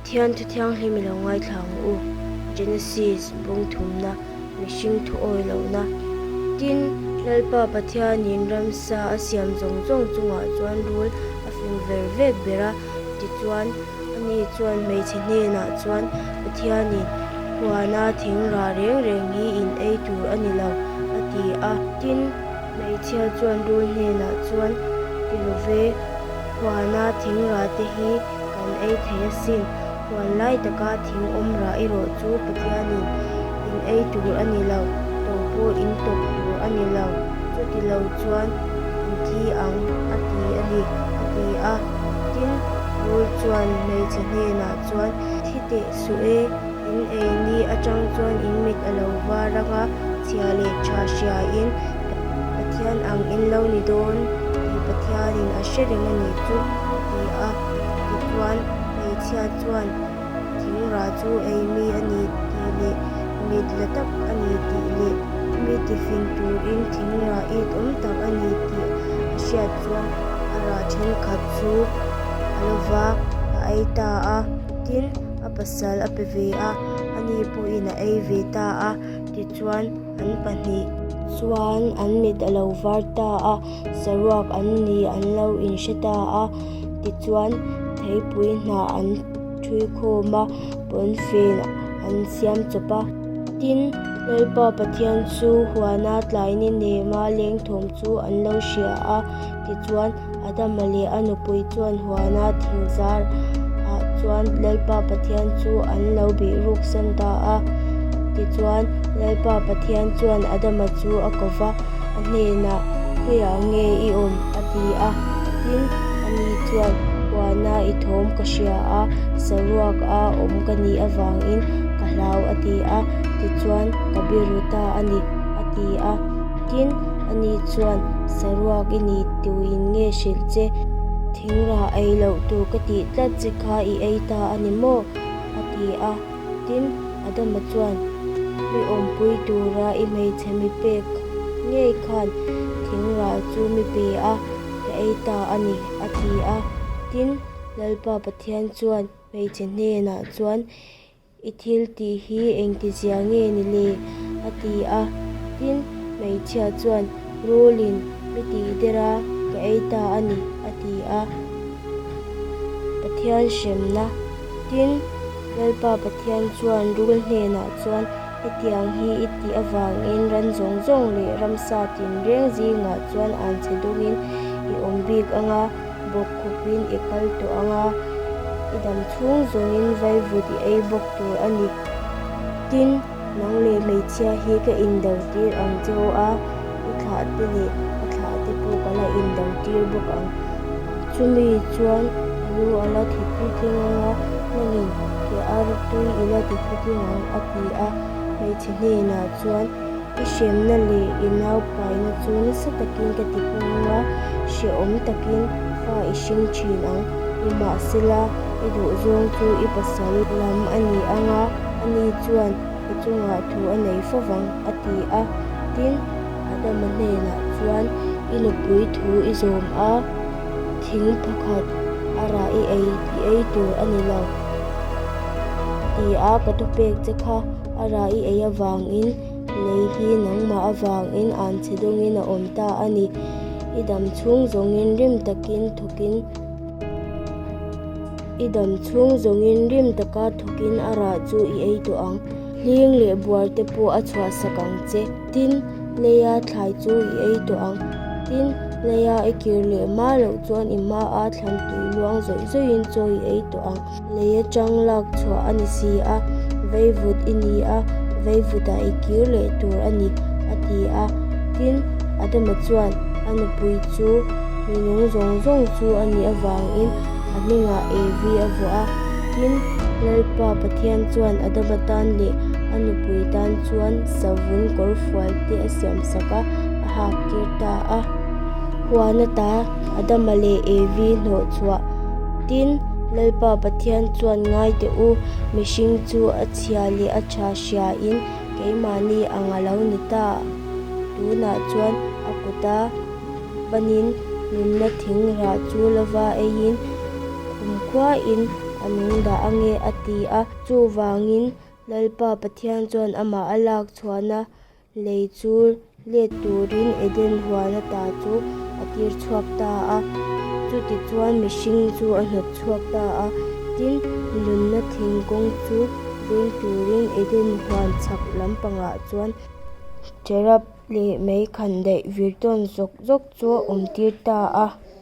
Pathian thu thianghlim i lo ngaithla ang u. Genesis bung thumna, mihring thu awi lohna. Tin, Lalpa Pathianin ramsa a siam zawng zawng chungah chuan rul a fing ver vek ber a, tichuan, ani chuan hmeichhe hnenah chuan, Pathianin huana thing rah reng reng hi in ei tur a ni lo, a ti a. Tin, hmeichhia chuan rul hnenah chuan, Ti lo ve, huana thing rah te hi kan ei thei asin, huan lai taka thing awm rah erawh chu Pathianin in ei tur a ni lo, to pawh in tawk tur a ni lo, chuti lo chuan in thi ang, a ti a ni, a ti a. Tin, rul chuan hmeichhe hnenah chuan, Thi teh suh e, in ei ni atang chuan in mit a lo var ang a, chhia leh tha hriain Pathian ang in lo ni dawn tih Pathianin a hre reng a nih chu, a ti a. Tichuan, hmeichhia chuan thing rah chu ei mi a ni tih leh mit la tak a ni tih leh mi tifing turin thing rah it awm tak a ni tih a hriat chuan a rah thenkhat chu a lo va, a ei ta a. Tin, a pasal a pe ve a, ani pawhin a ei ve ta a. Tichuan, an pahnih chuan an mit a lo var ta a, saruak an ni an lo inhre ta a. Tichuan, theipui hnah an ṭhui khawm a, pawnfen an siam chawp a. Tin, Lalpa Pathian chu huana tlaini nema lengthawm chu an lo hria a. Tichuan, Adama leh a nupui chuan huana thing zar ah chuan Lalpa Pathian chu an lo bih ruk san ta a. Tichuan, Lalpa Pathian chuan Adama chu a ko va, a hnenah, Khawiah nge i awm? a ti a. Tin, ani chuan, Huana i thawm ka hria a, saruak a awm ka nih avangin ka hlau, a ti a. Tichuan, ka biru ta a ni, a ti a. Tin, ani chuan, Saruak i ni tuin nge hrilh che? Thingrah ei loh tur ka tih tlat che kha i ei ta a ni maw? a ti a. Tin, Adama chuan, Mi awmpui tura i hmeichhe mi pek ngei khan thingrah chu mi pe a, ka ei ta a ni, a ti a. Tin, Lalpa Pathian chuan hmeichhe hnenah chuan, I thil tih hi engtizia nge ni le? a ti a. Tin, hmeichhia chuan, Rulin mi tih der a, ka ei ta a ni, a ti a. Pathian hremna. Tin, Lalpa Pathian chuan rul hnenah chuan, Hetiang hi i tih avangin ran zawng zawng leh ramsa tinreng zingah chuan anchhe dawngin i awm bik ang a, bawk khawpin i kal tawh ang a, i dam chhung zawngin vaivut i ei bawk tur a ni. Tin, nang leh hmeichhia hi ka indo tir ang che u a, i thlah te leh a thlah te pawh ka la indo tir bawk ang. Chumi chuan i lu a la thi thutling ang a, nangin ke ar tui i la ti thutling ang, a ti a. Hmeichhe hnenah chuan, I hremna leh i naupaina chu nasa takin ka ti pung a, hrehawm takin fa i hring thin ang. Nimahsela, i duhzawng chu i pasal lam a ni ang a, ani chuan i chungah thu a nei fo vang, a ti a. Tin, Adama hnenah chuan, I nupui thu i zawm a, thing pakhat a rah i ei i ei tur a ni lo, ti a ka thupek che kha. A rah i ei avangin lei hi nangmah avangin an chhe dawngin a awm ta a ni. I dam chhung zawngin rim takin thawkin I dam chhung zawngin rim taka thawkin a rah chu i ei tawh ang. Hling leh buar te pawh a chhuahsak ang che. Tin, leia thlai chu i ei tawh ang. Tin, leia i kir leh hma loh chuan i hmaa thlan tui luang zawih zawihin chaw i ei tawh ang. Lei atang lak chhuah a ni si a, veivut i ni a, veivutah i kir leh tur a ni, a ti a. Tin, Adama chuan a nupui chu mi nung zawng zawng chu a nih avangin a hmingah Evi a vuah a. Tin, Lalpa Pathian chuan Adama tan leh a nupui tan chuan savun kawrfual te a siamsak a, a hak tir ta a. Huan ata Adama leh Evi hnawh chhuah. Tin, Lalpa Pathian chuan ngai teh u, mihring chu a chhia leh a tha hriain keimahni ang a lo ni ta. Tunah chuan a kuta panin nunna thing rah chu lova eiin kumkhuain. A nung dah ange a ti a. Chuvangin Lalpa Pathian chuan amah a lak chhuahna lei chu let turin Eden huan ata chu a tir chhuak ta a. Chutichuan mihring chu a hnawt chhuak ta a. Tin, nunna thingkung chu veng turin Eden huan chhak lampangah chuan cherub leh mei khandaih vir tawn zawk zawk chu a awmtir ta a.